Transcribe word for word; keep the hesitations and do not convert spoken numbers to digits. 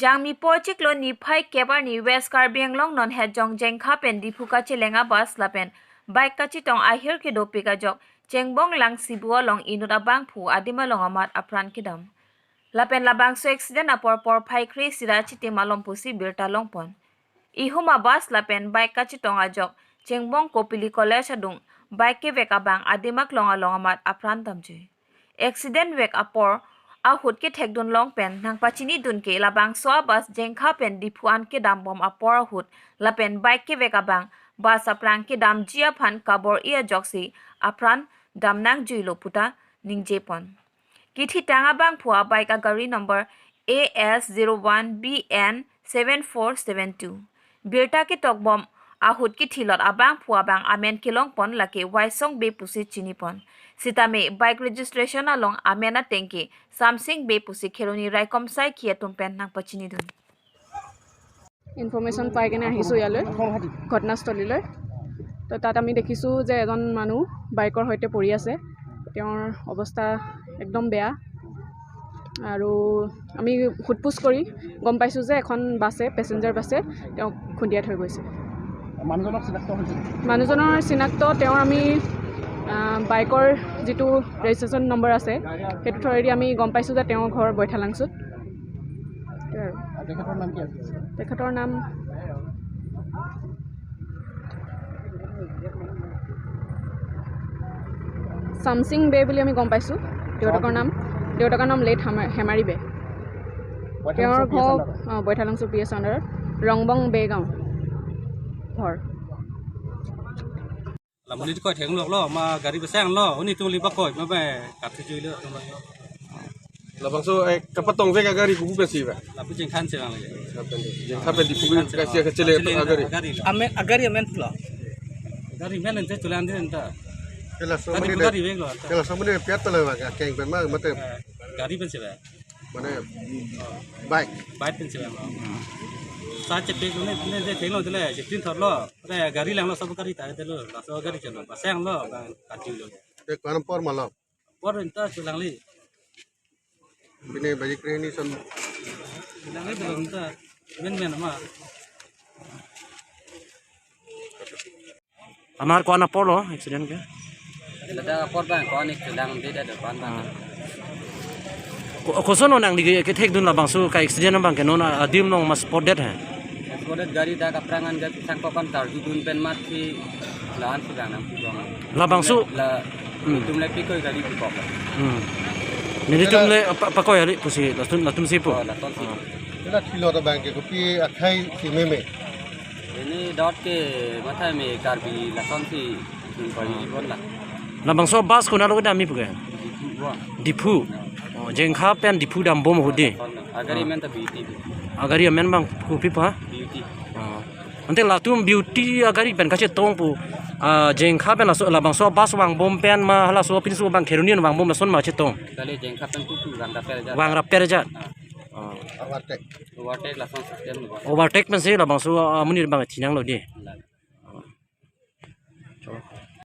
Jangmi pochiklo niphai kep arni West Karbi Anglong non Hetjong Jengkha pen Diphu kacheleng a bus lapen bike kachetong ahir kedopik ajok Chengbong Langsibu along inut abangphu adim along amat apran kedam. Lapen labangso accident apor porphai kre-isi ra chitim malom pusi birta longpon. Ihum a bus lapen bike kachetong ajok Chengbong Kopili College adung bike kevek abang adim aklong along amat apran damjui. Accident vek apor ahut kethekdun long pen nangpachinidun ke labangso a bus Jengkha pen Diphu an kedambom apor ahut lapen bike kevek abang bus aphrang kedamji aphan kabor-i ajoksi apran damnangjuilo puta ningjepon. Kithitang abangphu a bike a gari number A S zero one B N seven four seven two. Birta ketokbom ahut kithilot abangphu abang amen kelongpon lake Waisong Bey pusi chinipon. Sitame bike registration along amen ateng ke Samsing Bey pusi Kheroni raikom saikhi atum pen nangpachinidun. Information পাই কেনে আহিছোঁ ইয়ালৈ, ঘটনাস্থলীলৈ। তো তাত আমি দেখিছোঁ যে এজন মানুহ বাইকৰ সৈতে পৰি আছে, তেওঁৰ অৱস্থা একদম বেয়া। আৰু আমি সোধ পোছ কৰি গম পাইছোঁ যে এখন বাছে, পেছেঞ্জাৰ বাছে তেওঁক খুন্দিয়াই থৈ গৈছে। মানুহজনক চিনাক্ত হৈছে নেকি? মানুহজনৰ চিনাক্ত, তেওঁৰ আমি, আহ, বাইকৰ যিটো ৰেজিষ্ট্ৰেশ্যন নম্বৰ আছে, সেইটো থ্ৰুৱেদি আমি গম পাইছোঁ যে তেওঁৰ ঘৰ বৈঠালাংচুত। সেইটোৱে আৰু। আৰু তেখেতৰ নাম কি আছিল? তেখেতৰ নাম চামচিং বে বুলি আমি গম পাইছোঁ। দেউতাকৰ নাম, দেউতাকৰ নাম লেট হেমা-, হেমাৰী বে। বৈঠালাংচু তেওঁৰ পি এছ ঘৰ, আণ্ডাৰত? অ, বৈঠালাংচু পি এছ আণ্ডাৰত, ৰংবং বে গাঁও ঘৰ। Lamuni koi thenglo lo, ma gari beseng lo, uni tung liba koi, ma ba kathu jui lo, tung lo. Labangso, eh, kapatong vek a gari kubu pensi ba? Lapu Jengkha si bang lagi. Jengkha pen Diphu kasi kacheleng a gari. Amen, a gari amen pulo. Gari amen ente chulan di ente. Kela so Gari mani gari de. Vek lo. Kela so mani piat pala ba, keng pen ma, mate. Eh, gari pensi ba? Mane, bike. Bike pensi ba? Sa chepe lo ne, ne je thenglo de le, je tin thor lo. Re, gari langlo, sab gari ta telo, laso gari chalo, bus langlo, ba, kati lo. Te kwan por malo. Por enta chulang li. Bine baji kreni son. Chulang li belum ta. Men men ama. Amar kwan apor lo accident ke? Ladak apor bang, kwan ik chulang di da depan bang. Ko-, koson non nangli kethekdun labangso ka accident bang ke non adim nong mas podet he. Podet gari dak aprangan gari sangkok kan karjudun pen mat si lahan si ganang pudong. Labangso? La, Hmm. Tum le pikoi gari pukok. Hmm. Nelitum le pa-, pakoi ali pusi latum, latum si pu. Oh, latum si. Ela thilo ta bang ke kopi akhai si meme. Ini dot ke matha me Karbi lason si tum koi bon la. Labangso bus konat lo kedam mi pu ke? Diphu. Diphu. Oh, Jengkha pen Diphu dambom ahut di. A gari amen ta Beauty. A gari amen bang kopi pa? Beauty. Oh. Ante latum Beauty a gari pen kachetong pu, ah, Jengkha pen laso labangso bus vangbom pen ma halaso pinso bang Kheroni vangbom lason ma chetong? Kali Jengkha pen pu pu vang raper ja. Vang raper ja. Ah. Oh. Overtake. Overtake lason system lo. Overtake pensi labangso, ah, amonit bang thinang lo di.